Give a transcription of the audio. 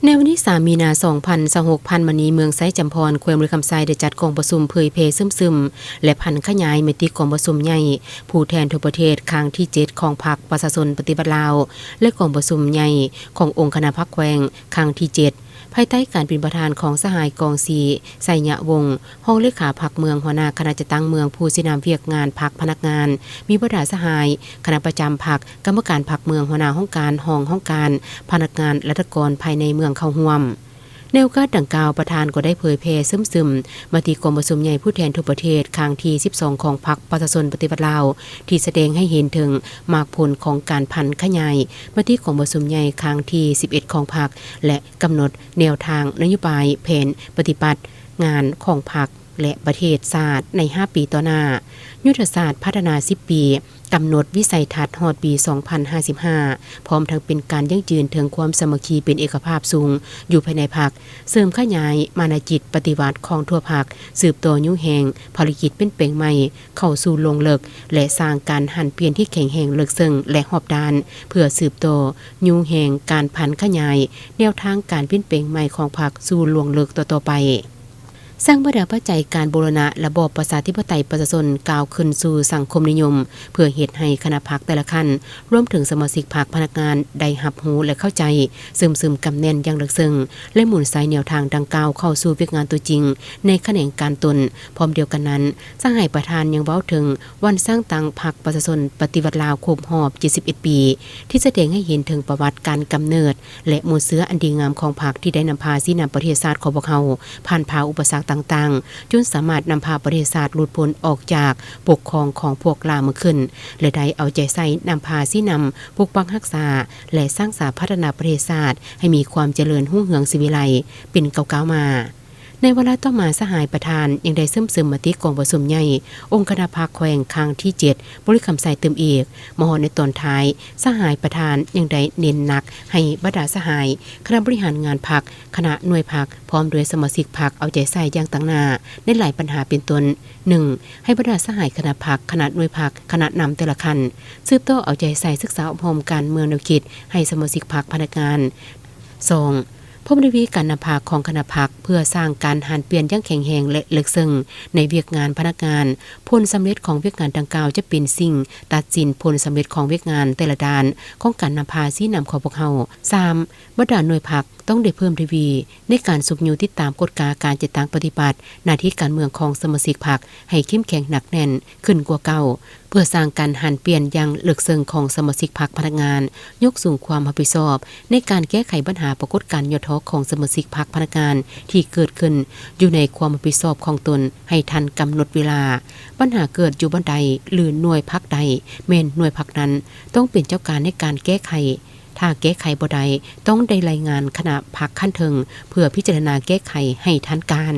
ໃນວັນທີສາມ ມີນາ ສອງພັນຊາວຫົກ ຜ່ານມານີ້ ເມືອງໄຊຈຳພອນ ແຂວງບໍລິຄຳໄຊ ໄດ້ຈັດກອງປະຊຸມເຜີຍແຜ່ຊຶມຊຶມ ແລະ ຜັນຂະຫຍາຍມະຕິກອງປະຊຸມໃຫຍ່ຜູ້ແທນທົ່ວປະເທດຄັ້ງທີເຈັດ ຂອງພັກປະຊາຊົນປະຕິວັດລາວ ແລະ ກອງປະຊຸມໃຫຍ່ຂອງອົງຄະນະພັກແຂວງຄັ້ງທີເຈັດ ພາຍໃຕ້ການເປັນປະທານຂອງສະຫາຍ ກອງສີ ໄຊຍະວົງ ຮອງເລຂາພັກເມືອງ, ຫົວໜ້າຄະນະຈັດຕັ້ງເມືອງ, ຜູ້ຊີ້ນຳວຽກງານພັກພະນັກງານ, ມີບັນດາສະຫາຍຄະນະປະຈຳພັກ, ກຳມະການພັກເມືອງ, ຫົວໜ້າຫ້ອງການ, ຮອງຫ້ອງການ, ພະນັກງານ, ລັດຖະກອນພາຍໃນເມືອງເຂົ້າຮ່ວມ. ໃນໂອກາດດັ່ງກ່າວ, ປະທານກໍໄດ້ເຜີຍແຜ່ຊຶມຊຶມມະຕິກອງປະຊຸມໃຫຍ່ຜູ້ແທນທົ່ວປະເທດຄັ້ງທີສິບສອງ ຂອງພັກປະຊາຊົນປະຕິວັດລາວ ທີ່ສະແດງໃຫ້ເຫັນເຖິງໝາກຜົນຂອງການຜັນຂະຫຍາຍມະຕິກອງປະຊຸມໃຫຍ່ຄັ້ງທີສິບເອັດ ຂອງພັກ ແລະ ກຳນົດແນວທາງນະໂຍບາຍ, ແຜນປະຕິບັດງານຂອງພັກ ແລະ ປະເທດຊາດໃນຫ້າປີຕໍ່ໜ້າ, ຍຸດທະສາດພັດທະນາສິບປີ, ກຳນົດວິໄສທັດຮອດປີສອງພັນຫ້າສິບຫ້າ ພ້ອມທັງເປັນການຢັ້ງຢືນເຖິງຄວາມສາມັກຄີເປັນເອກະພາບສູງຢູ່ພາຍໃນພັກ, ເສີມຂະຫຍາຍມານະຈິດປະຕິວັດຂອງທົ່ວພັກ, ສືບຕໍ່ຍູ້ແຮງພາລະກິດປ່ຽນແປງໃໝ່ເຂົ້າສູ່ລວງເລິກ ແລະ ສ້າງການຫັນປ່ຽນທີ່ແຂງແຮງເລິກເຊິ່ງ ແລະ ຮອບດ້ານ ເພື່ອສືບຕໍ່ຍູ້ແຮງການຜັນຂະຫຍາຍແນວທາງການປ່ຽນແປງໃໝ່ຂອງພັກສູ່ລວງເລິກຕໍ່ໆໄປ. ສ້າງບັນດາປັດໄຈການບູລະນະລະບອບປະຊາທິປະໄຕປະຊາຊົນກ້າວຂຶ້ນສູ່ສັງຄົມນິຍົມ ເພື່ອເຮັດໃຫ້ຄະນະພັກແຕ່ລະຂັ້ນ, ລວມເຖິງສະມາຊິກພັກ, ພະນັກງານໄດ້ຮັບຮູ້ ແລະ ເຂົ້າໃຈ, ຊຶມຊຶມກຳແໜ້ນຢ່າງເລິກເຊິ່ງ ແລະ ໝູນໃສ່ແນວທາງດັ່ງກ່າວເຂົ້າສູ່ວຽກງານຕົວຈິງໃນຂະແໜງການຕົນ. ພ້ອມດຽວກັນນັ້ນ, ສະຫາຍປະທານຍັງເວົ້າເຖິງວັນສ້າງຕັ້ງພັກປະຊາຊົນປະຕິວັດລາວຄົບຮອບເຈັດສິບເອັດປີ ທີ່ສະແດງໃຫ້ເຫັນເຖິງປະຫວັດການກຳເນີດ ແລະ ມູນເຊື້ອອັນດີງາມຂອງພັກທີ່ໄດ້ນຳພາຊີ້ນຳປະເທດຊາດຂອງພວກເຮົາຜ່ານຜ່າອຸປະສັກຕ່າງໆ, ຈົນສາມາດນຳພາປະເທດຊາດຫຼຸດພົ້ນອອກຈາກປົກຄອງຂອງພວກລ່າເມືອງຂຶ້ນ ແລະ ໄດ້ເອົາໃຈໃສ່ນຳພາຊີ້ນຳປົກປັກຮັກສາ ແລະ ສ້າງສາພັດທະນາປະເທດຊາດໃຫ້ມີຄວາມຈະເລີນຮຸ່ງເຮືອງສີວິໄລເປັນກ້າວໆມາ. ໃນວາລະຕໍ່ມາ, ສະຫາຍປະທານຍັງໄດ້ເສີມຊຶມມະຕິກອງປະຊຸມໃຫຍ່ອົງຄະນະພັກແຂວງຄັ້ງທີເຈັດ ບໍລິຄຳໄຊຕື່ມອີກ. ມາຮອດໃນຕອນທ້າຍ, ສະຫາຍປະທານຍັງໄດ້ເນັ້ນໜັກໃຫ້ບັນດາສະຫາຍຄະນະບໍລິຫານງານພັກ, ຄະນະໜ່ວຍພັກ ພ້ອມດ້ວຍສະມາຊິກພັກເອົາໃຈໃສ່ຢ່າງຕັ້ງໜ້າໃນຫຼາຍບັນຫາເປັນຕົ້ນ, ໜຶ່ງ ໃຫ້ບັນດາສະຫາຍຄະນະພັກ, ຄະນະໜ່ວຍພັກ, ຄະນະນຳແຕ່ລະຂັ້ນ ສືບຕໍ່ເອົາໃຈໃສ່ສຶກສາອົບຮົມການເມືອງແນວຄິດໃຫ້ສະມາຊິກພັກ, ພະນັກງານ. ສອງ ພົມທະວີການນຳພາຂອງຄະນະພັກ ເພື່ອສ້າງການຫັນປ່ຽນຢ່າງແຂງແຮງ ແລະ ເລິກເຊິ່ງໃນວຽກງານພະນັກງານ. ຜົນສຳເລັດຂອງວຽກງານດັ່ງກ່າວຈະເປັນສິ່ງຕັດສິນຜົນສຳເລັດຂອງວຽກງານແຕ່ລະດ້ານຂອງການນຳພາຊີ້ນຳຂອງພວກເຮົາ. ສາມ ບັນດາໜ່ວຍພັກຕ້ອງໄດ້ເພີ່ມທະວີໃນການຊຸກຍູ້ຕິດຕາມກວດກາການຈັດຕັ້ງປະຕິບັດໜ້າທີ່ການເມືອງຂອງສະມາຊິກພັກໃຫ້ເຂັ້ມແຂງໜັກແໜ້ນຂຶ້ນກວ່າເກົ່າ. ເພື່ອສ້າງການຫັນປ່ຽນຢ່າງເລິກເຊິ່ງຂອງສະມາຊິກພັກ, ພະນັກງານ, ຍົກສູງຄວາມຮັບຜິດຊອບໃນການແກ້ໄຂບັນຫາປາກົດການຫຍໍ້ທໍ້ຂອງສະມາຊິກພັກ, ພະນັກງານທີ່ເກີດຂຶ້ນຢູ່ໃນຄວາມຮັບຜິດຊອບຂອງຕົນໃຫ້ທັນກຳນົດເວລາ. ບັນຫາເກີດຢູ່ບ່ອນໃດ ຫຼື ໜ່ວຍພັກໃດ ແມ່ນໜ່ວຍພັກນັ້ນຕ້ອງເປັນເຈົ້າການໃນການແກ້ໄຂ. ຖ້າແກ້ໄຂບໍ່ໄດ້, ຕ້ອງໄດ້ລາຍງານຄະນະພັກຂັ້ນເທິງ ເພື່ອພິຈາລະນາແກ້ໄຂໃຫ້ທັນການ.